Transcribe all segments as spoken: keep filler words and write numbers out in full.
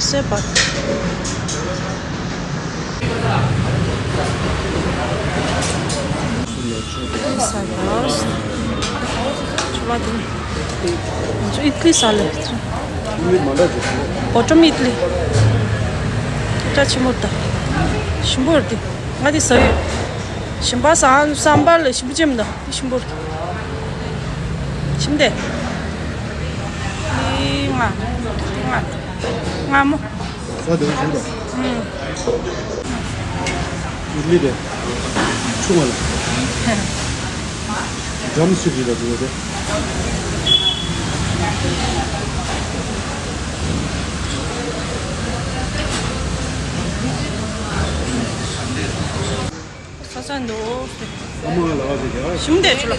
སེ་བ། ས་ཡོས། ཆུ་བ་དེ། ང་ཚོ་ཨིད་ལི་ཟ་ལེ། ཨིད་ལི་མ་འདྲ་ཅིག་ཟ། བོ་ཀྲོམ་ཨིད་ལི། སྐད་གྲགས་ཆེན་པོ་རེད་ད། ཞིམ་པོ་རེད་དེ། ང་དེ་ཟ་ཡོད། ཞིམ་པ་ཟ། སམ་བར་ལ་ཞིམ་པོ་ཅན་མི་འདུག་དེ་ཞིམ་པོ་རེད། ཞིམ་དེ། ཨི་ང་། ང་། ང་མོ། ཟ་དེ་བ་ཞིམ་དང་། ཨིད་ལི་དེ། ཆུང་བ་ལ། འཇམ་སིག་རེད་ལ་དེ་བ་དེ། ས་ས་འདུག་ཨ་མ་ལ་བ་ཟེར་གྱི་ཞིམ་དེ་ཆུ་ལ། ཨ་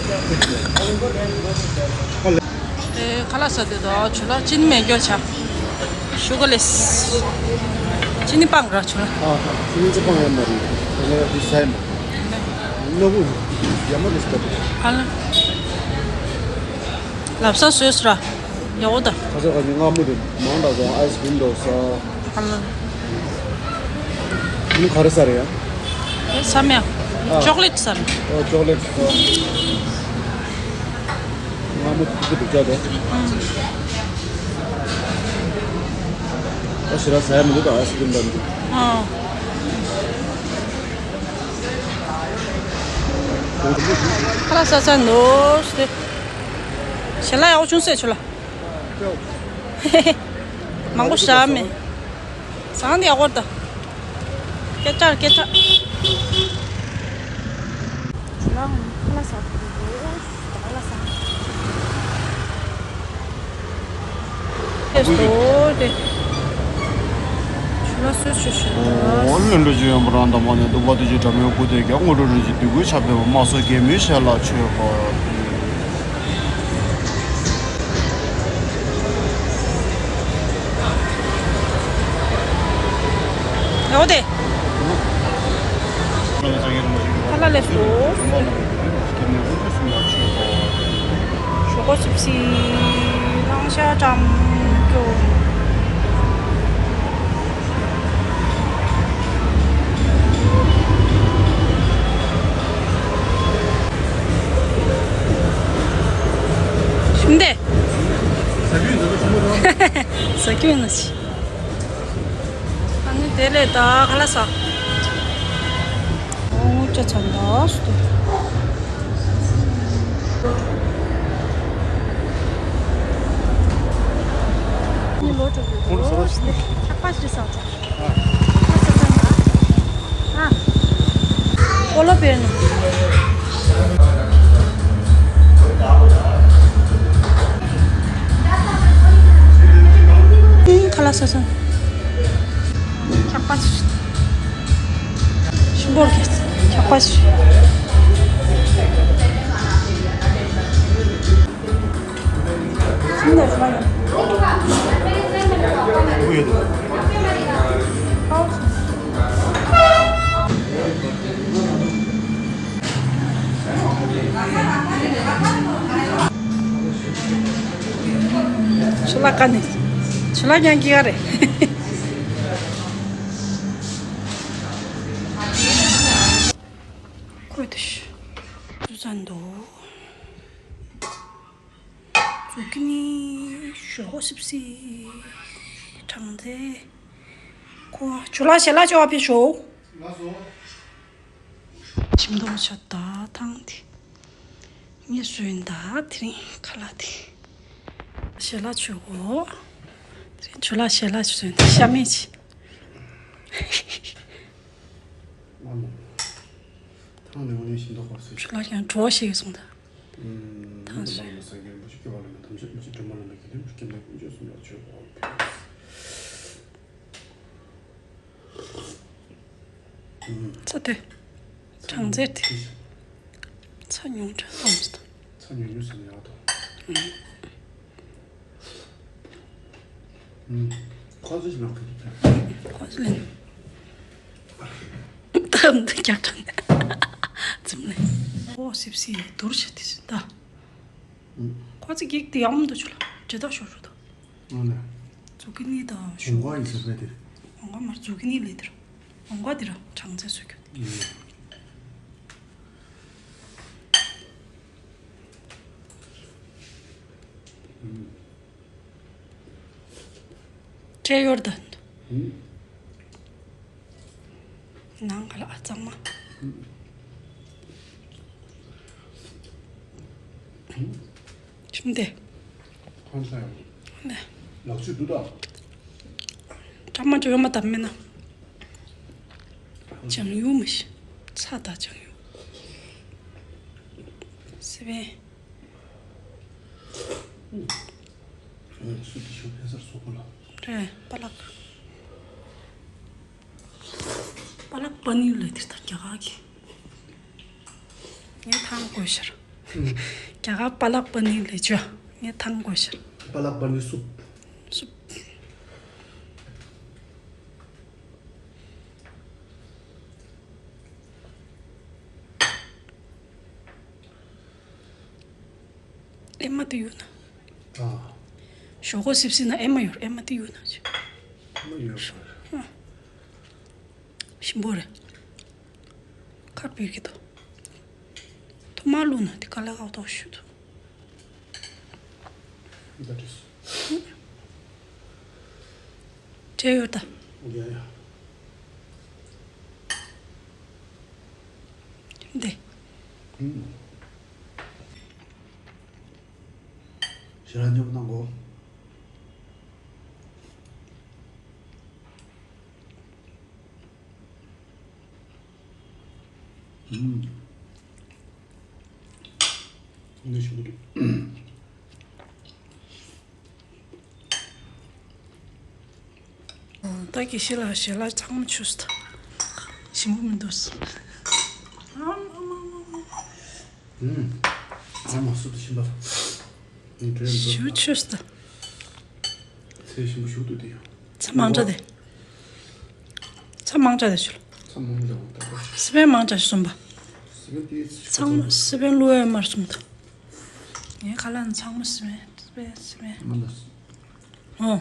ལ། ཨེ་ཁ་ལག་ཟ་དེ་དོ་ཆུ་ལ་ཅི་ནི་མེད་སྐྱོ་ཆ། ཞུ་ག་ལེ། ཅི་ནི་སྤང་ར་ཆུ་ལ། ཨ་ཧ། ཅི་ནི་ཅི་སྤང་ཡ་མ་རེད། ད་ནི་ར་དེ་ཟ་ཡ་མ། ནོ་བུ། ཡ་མ་དེ་ཟ་དེ། ཨ་ལ། ལབ་ས་སོས་ར། ཡག་པོ་ད། ཁ་ས་ཁ་ནི་སྔ་མོ་དེ་མང་དྲགས་སོང་། ཨའི་སི་ཀྲིམ་འདྲ་ཟ། ཨ་ལ། ཨ་ནི་ག་རེ་ཟ་རེད་ཡ། ཨེ་ཟ་མེད། ཨ། ཅོག་ལེཊ་ཟ་མེད། ཨོ་ཅོག་ལེཊ་ཟ། སྔ་མོ་ཐུག་གི་འདུག་ཅག་དེ། ཨ་ཞེ་དྲག་ཟ་ཡ་མི་འདུག་ད་ཨའི་སི་ཀྲིམ་འདྲ་མི་འདུག་ཨ། ཁ་ལག་ཟ་ས་འདུག་སྟེ། ཞལ་ལག་ཡག་པོ་བྱུང་ཟེར་ཆུ་ལ། མང་པོ་ཟ་མེད། ཟངས་དེ་ཡག་པོ་རེད་ད། སྐད་ཆ་སྐད་ཆ། ཁ་ལག་ཟ་དགོས་འདུག་ཁ་ལག་ཟ། ཨེ་སྟོ་དེ། ཆུ་ལ་སོས་ཆུ་ཤོད། ཨོ་ལྷུན་གྲུབ་ཀྱི་ཡོན་པོ་རང་དང་མ་ནས་གདུག་པ་དུས་ཀྱི་དགྲ་མོའི་སྐུ་དེ་ཀྱང་དངོས་གྲུབ་རིན་ཆེན་དུས་ཀུན་ཆར་འབེབས་པ། མ་སོགས་རྒྱལ་མོའི་ཞལ་ལག་མཆོད་པ། ཡོ་དེ། ཁ་ལག་ལེབ་སོ། ཞོག་ཁོག་སིབ་སིབ། གླང་ཤ་ཀྲམ་ཀྲོ། ཞིམ་དེ། ཟ་རྒྱུ་ཡིན་ན་ཆུ་མོ་རང་། ཟ་རྒྱུ་ཡིན་ན་ཆི། ཨ་ནི་དེ་ལས་ད་ཁ་ལག་ཟ། ཨོ་ཅ་ཚ་འདྲ་སུ་དེ། ནི་ལོ་ཀྲོ་ཀྲོ་ཀྲོ། ཆག་པ་ཞིག་ཟ་ཆོག་ཨ། སྤོ་ལོ་སྤེལ་ནས། ཁ་ལག་ཟ་སོང་། ཆག་པ་ཞིམ་པོ་རེད། ཆག་པ་ཞིམ། ཆུ་ལ་ཀ་ནི། ཆུ་ལ་ཀྱང་སྐྱིད་ག་རེད། ཁོས་དུ་ཤུ། ཆུ་ཚན་འདུག་ཛུ་ཀི་ནི་ཞོག་ཁོག་སིབ་སིབ། གྲང་ཚལ། ཁོ་ཆུ་ལ་ཞལ་ལག་ཅོ་བ་ཕི་ཤོ། ཞིམ་མདོག་ཆ་ད་ཐང་དེ། ངས་བཟོས་ད་དེ་རིང་ཁ་ལག་དེ། ཞལ་ལག་ཆུ་གོ། དེ་རིང་ཆུ་ལ་ཞལ་ལག་བཟོས་ད་ཤ་མེད་ཅི། ཐང་ནས་འོ་ནས་ཞིམ་མདོག་ཁོག་སོ། ཆུ་ལ་ཀྱང་བྲོ་ཞིག་སོང་ད། ཐང་སོ། ཚ་དེ། གྲང་ཚད་དེ། ཚ་ཉུང་དྲགས་སོང་ཟེར། ཚ་ཉུང་ཉུང་ཟེར་ན་ཡག་ཏོ། ཁོ་ཚོ་ཞིག་ལོག་གི་འདུག་ཁོ་ཚོ་ལེན། ཏམ་དུ་རྒྱག་དྲགས་ནས། ཙིམ་ལེ། ཨོ་སིབ་སིབ་དུར་བྱེད་དེ་ཟིན་ད། ཁོ་ཚོ་གིག་དེ་ཡག་མོ་འདུག་ཆུ་ལ། ཇེ་ད་ཤོར་ཤོར་ད། ཨ་ལེ། ཛུ་ཀི་ནི་དང་ཞོག་འོང་ག་ཡིན་ཟེར་བས་དེར། འོང་ག་མར་ཛུ་ཀི་ནི་ལས་དེར། འོང་ག་དེ་ར་གྲང་ཚད་བཟོ་རྒྱུ། ཡིན། ཨུམ། ཏྲེ་ཡོར་དན། ཨུམ། ནང་ག་ལ་ཨ་གཙང་མ། ཨུམ། ཁྱིམ་དེ། ཁོང་ཚང་ཡང་། ལག་ཆུ་འདུག་ད། ཀྲ་མ་ཀྲ་མ་དམ་མེད་ན། ལྗང་ཡུ་མ་ཤི། ཚ་ད་ལྗང་ཡུ། སི་པན། སུ་དེ་ཤོ་ཕེ་སར་སོ་གོ་ལ། རེད་པ་ལགས། པ་ལགས་པ་ནི་ལས་དེ་ལྟར་རྒྱ་གར་གྱི། ངས་ཐང་དགོས་ཤར། རྒྱ་གར་པ་ལགས་པ་ནི་ལས་བཅོས། ངས་ཐང་དགོས་ཤར། པ་ལགས་པ་ནི་སུབ། སུབ། ཨེ་མ་དེ་ཡོད་ན། ཨ། ཞོག་ཁོག་སིབ་སིབ་ན་ཨེ་མ་ཡོད་ཨེ་མ་དེ་ཡོད་ན་ཅི། ཨེ་མ་ཡོད་པ། ཨ། ཞིམ་པོ་རེད། ཁར་བུད་ཀྱི་འདུག་ཐོག་མར་བླུགས་ན་དེ་དཀའ་ལས་ཁག་ཏོག་ཞུ་འདུག་འདི་འདྲས། འབྲས་ཡོད་ད། ཡ་ཡ། འདི། ཨུམ། ཞེ་དྲག་སྙོབ་གནང་གོ། ཨུམ། ནི་ཞིམ་པོ་འདུག་ད་དགེ་བཤེས་ལགས་ཞལ་ལག་ཚང་མ་ཆུ་སོ་ད། ཞིམ་པོ་མི་འདུག་ཨམ་ཨམ་ཨམ་ཨམ། ཨུམ། ཨ་མ་སུ་དུ་ཞིམ་པ། ཞུ་ཆུ་སོ་ད། ཚེ་ཞིམ་པོ་ཞུ་དུ་དེ་ཡང་། ཚ་མང་དྲགས་དེ། ཚ་མང་དྲགས་དེ་ཆུ། ཚ་མང་དྲགས་དེ། སི་པན་མང་དྲགས་གསུམ་པ། སི་པན་དེ་ཚ་ཚང་མ་སི་པན་བླུགས་ཡོད་མར་གསུམ་ད། ངའི་ཁ་ལག་ནི་ཚང་མ་སི་པན་སི་པན་སི་པན། མ་ལ། ཨོ།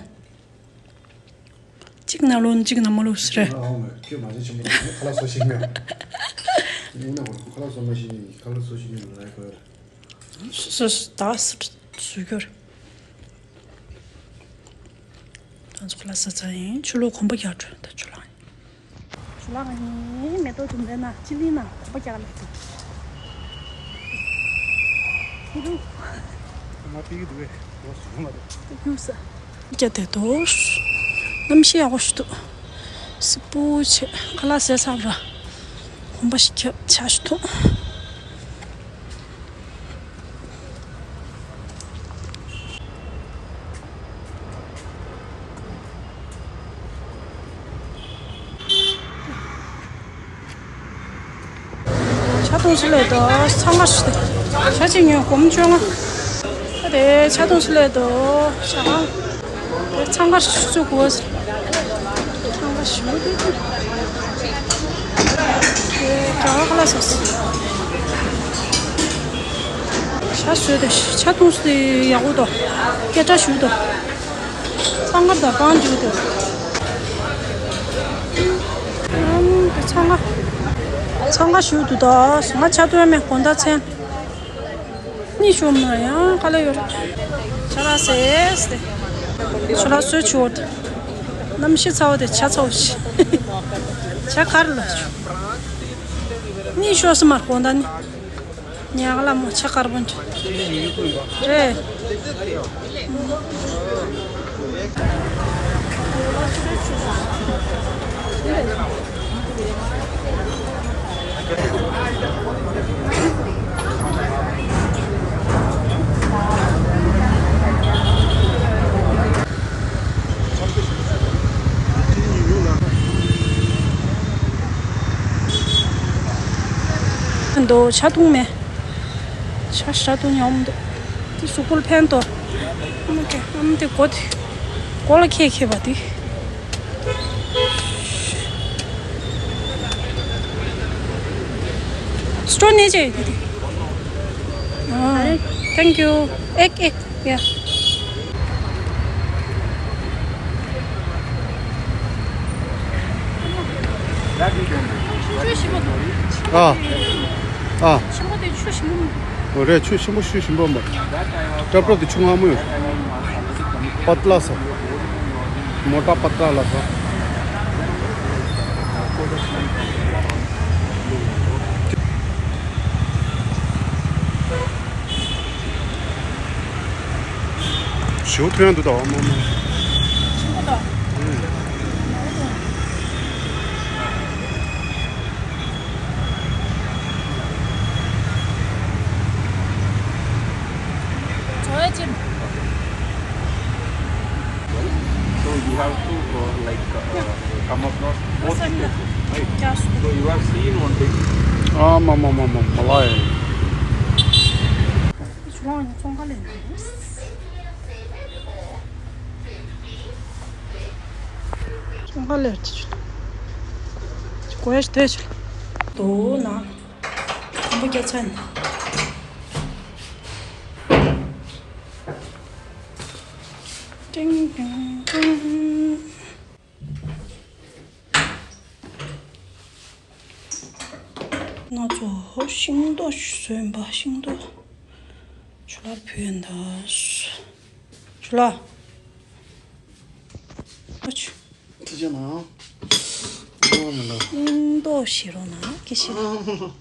གཅིག་ན་ལོན་གཅིག་ན་མ་ལོས་རེད། ཨ་ཨོ་མེ་ཁྱོད་མ་བྱན་ཆེན་པོ་ཁ་ལག་བཟོ་ཤེས་མེད། ཡིན་ན་ཁོ་ཁ་ལག་བཟོ་མ་ཤེས་ནི་ཁ་ལག་བཟོ་ཤེས་ནི་ལ་ཡ་གོ་ཡ། སོ་སོ་ད་སུ་སུ་གྱུར། ང་ཚོ་ཁ་ལག་ཟ་ཚར་ཡིན་ཆུ་ལོག་གོམ་པ་རྒྱག་འགྲོ་ད་ཆུ་ལག་ཡིན། ཆུ་ལག་ཡིན་མེ་ཏོག་དུ་འདྲ་ན་ཅི་ལི་ན་གོམ་པ་རྒྱག་ལ་ཐུག་ཁྱི་རུ། ང་པི་གི་འདུག་གས་ངོ་སུ་མ་རེད། རྒྱ་དེ་དོ། གནམ་གཤིས་ཡག་པོ་ཞིག་འདུག་སི་པུ་ཆེ་ཁ་ལག་ཟས་ཚར་ར། གོམ་པ་ཞིག་ཁྱབ་ཆ་ཞིག་འདུག་ཆ་ཐུང་སུ་ལས་དོ་ཚང་མ་ཞིག་ཆ་ཅིག་ཉོས་སྒོར་མོ་བཅོ་ལྔ། ཨ་དེ་ཆ་ཐུང་སུ་ལས་དོ་ཞག་དེ་ཚང་མ་ཞིག་ཚུགས་དགོས། ཚང་མ་ཞིག་དེ་དེ་ག་ལ་ས་སི་ཆ་བཟོས་དེ་ཆ་ཐུང་སུ་དེ་ཡག་པོ་དོ་སྐད་གྲགས་ཞུ་དོ། ཚང་མ་ད་པང་འཇུག་དེ། ཨམ་དེ་ཚང་མ། ཚང་མ་ཞུ་དུ་ད་ང་ཆ་ཐུང་མེད་དགོང་དག་མཚན། གཉིད་ཤོར་མ་ཡང་ཁ་ལ་ཡོད། ཆ་ལ་ཟེར་ཏེ། ཆུ་ལ་སོད་ཆུ་བོ་དེ། གནམ་གཤིས་ཚ་བོ་དེ་ཆ་ཚ་བོ་ཞིག་ཆ་ཁར་ལ་ཆུ། གཉིད་ཤོར་སི་མར་གོང་ད་ནི། ཉག་ལ་མོ་ཆ་དཀར་པོ་འདྲ། རེད། འདོ་ཆ་འཐུང་མེད། ཆ་ཤ་འཐུང་ཉོམ་འདུག་དེ་གཟུགས་པོ་ལ་ཕན་ཐོགས། ཨ་མ་ཀེ་ཨ་མ་དེ་མགོ་དེ་མགོ་ལ་ཁད་ཁད་པ་དེ། སྤྲོ་ནས་ཅེ་དེ་དེ། ཨ། Thank you. Egg, egg. Yeah. ཆུ་ཞིམ་པོ་འདུག་ཨ། ཨ། ཆེན་པོ་དེ་ཆུ་ཞིམ་པོ་མི་འདུག་འོ་རེད། ཆུ་ཞིམ་པོ་ཆུ་ཞིམ་པོ་མ། ཀྲབ་ཀྲབ་དེ་ཆུ་མངར་མོ་ཡོད། पतला सा। मोटा पतला सा། ཞོ་ཐོན་འདུག་ད་འོ་མ་མ། ཆེན་པོ་དང་། བྱ་བ་ཅན། So you have to, uh, like, uh, come across both places, right? So you have seen one thing. ཨ་མ་མ་མ་མ་མ་ལ་ཡ། ཚོང་ཁ་ལས་ཚོང་ཁ་ལས་ཅི་གོ་ཡ་ཞིག་དེ་ཞིག་དོ་ན། དང་པོ་སྐྱ་ཚན། ཏིང་ཏིང་ཏིང་། ང་ཚོ་ཤིང་ཏོག་ཟོས་པ་ཤིང་ཏོག་ཆུ་ལ་ཕུལ་འདུག་ཆུ་ལ། ཨ་ཆུ། ཐུགས་རྗེ་གནང་། ཨོ་མི་འདུག་ཤིང་ཏོག་ཞིག་རོགས་གནང་། ཀི་ཤི།